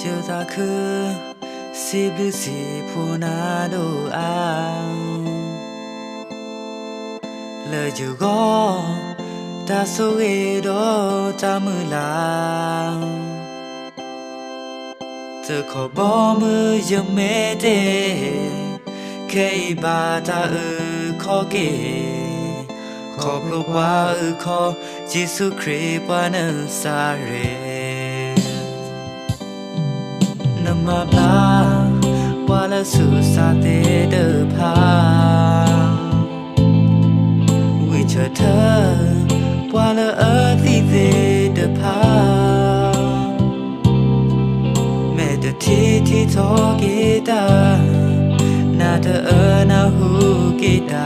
ယသးခု စံးဘျုးစံးဖှိၣ်နၤဒိၣ်အါ လၢယဂီၢ် တၢ်ဆိၣ်ဂ့ၤဒီးတၢ်မုၢ်လၢ် သုးခီၣ်ဘီမုၢ်ယမ့ၢ်တဲ ခဲအံၤဘၣ်တၢ်အုၣ်ခီၣ်က့ၤ ခီဖျိပှၤအုၣ်ခီၣ် ယ့ၣ်ၡူးခရံာ်ပှၤနစၤရဲၣ် နမၤဘျါ ပှၤလၢဆူးစၢ်သ့ၣ်တဖၣ် ဝံဆၢထၢၣ် ပှၤလၢအသံသ့ၣ်တဖၣ် မ့ၢ်တထံၣ်ထံၣ်ထီၣ်က့ၤတၢ် နၢ်တအၢနၢ်ဟူက့ၤတၢ်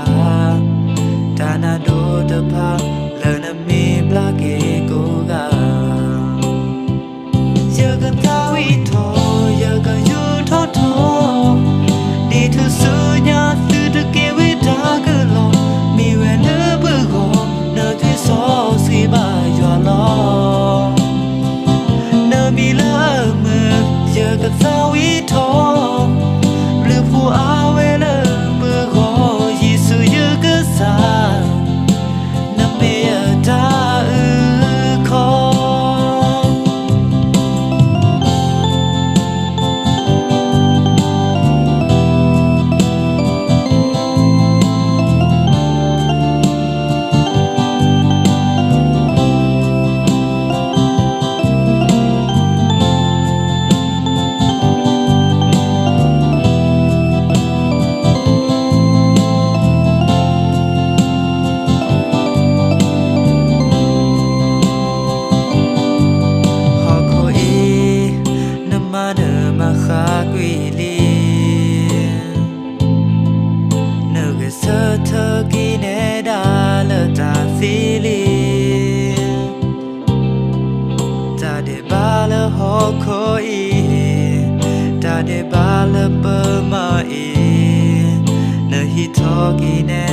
တၢ်နၢ်ဒိတဖၣ် လၢနမ့ၢ်ဘျါက့ၤကိးဂၤ ယကသးဝံၣ်ထီၣ် ယကယူာ်ထီၣ်ထီၣ် ဒ်ထူၣ်စုညါသုတက့ၤဝံတၢ်ကလီၤ မ့ၢ်ဝဲလၢပဂီၢ် နသွံၣ်စီဆှံဘၣ်ယွၤလီၤ နမံၤလၢအမုာ် ယကသးဝံၣ်ထီၣ် ဘျုးဖှိၣ်အါဝဲလၢပဂီၢ် ယ့ၣ်ၡူးယကစၢ် နမ့ၢ်ယတၢ်အုၣ်ခီၣ် ဟီၣ်ခိၣ်အံၤ နမၤနၢၤမၤဃၣ်ကွံာ်လံ နဂဲၤဆၢထၢၣ်က့ၤနဲဒၣ်လၢတၢ်သံလံ တၢ်ဒဲးဘးလၢဟီၣ်ခိၣ်အံၤ တၢ်ဒဲးဘးလၢပမၤအံၤ နဟံးထီၣ်က့ၤနဲ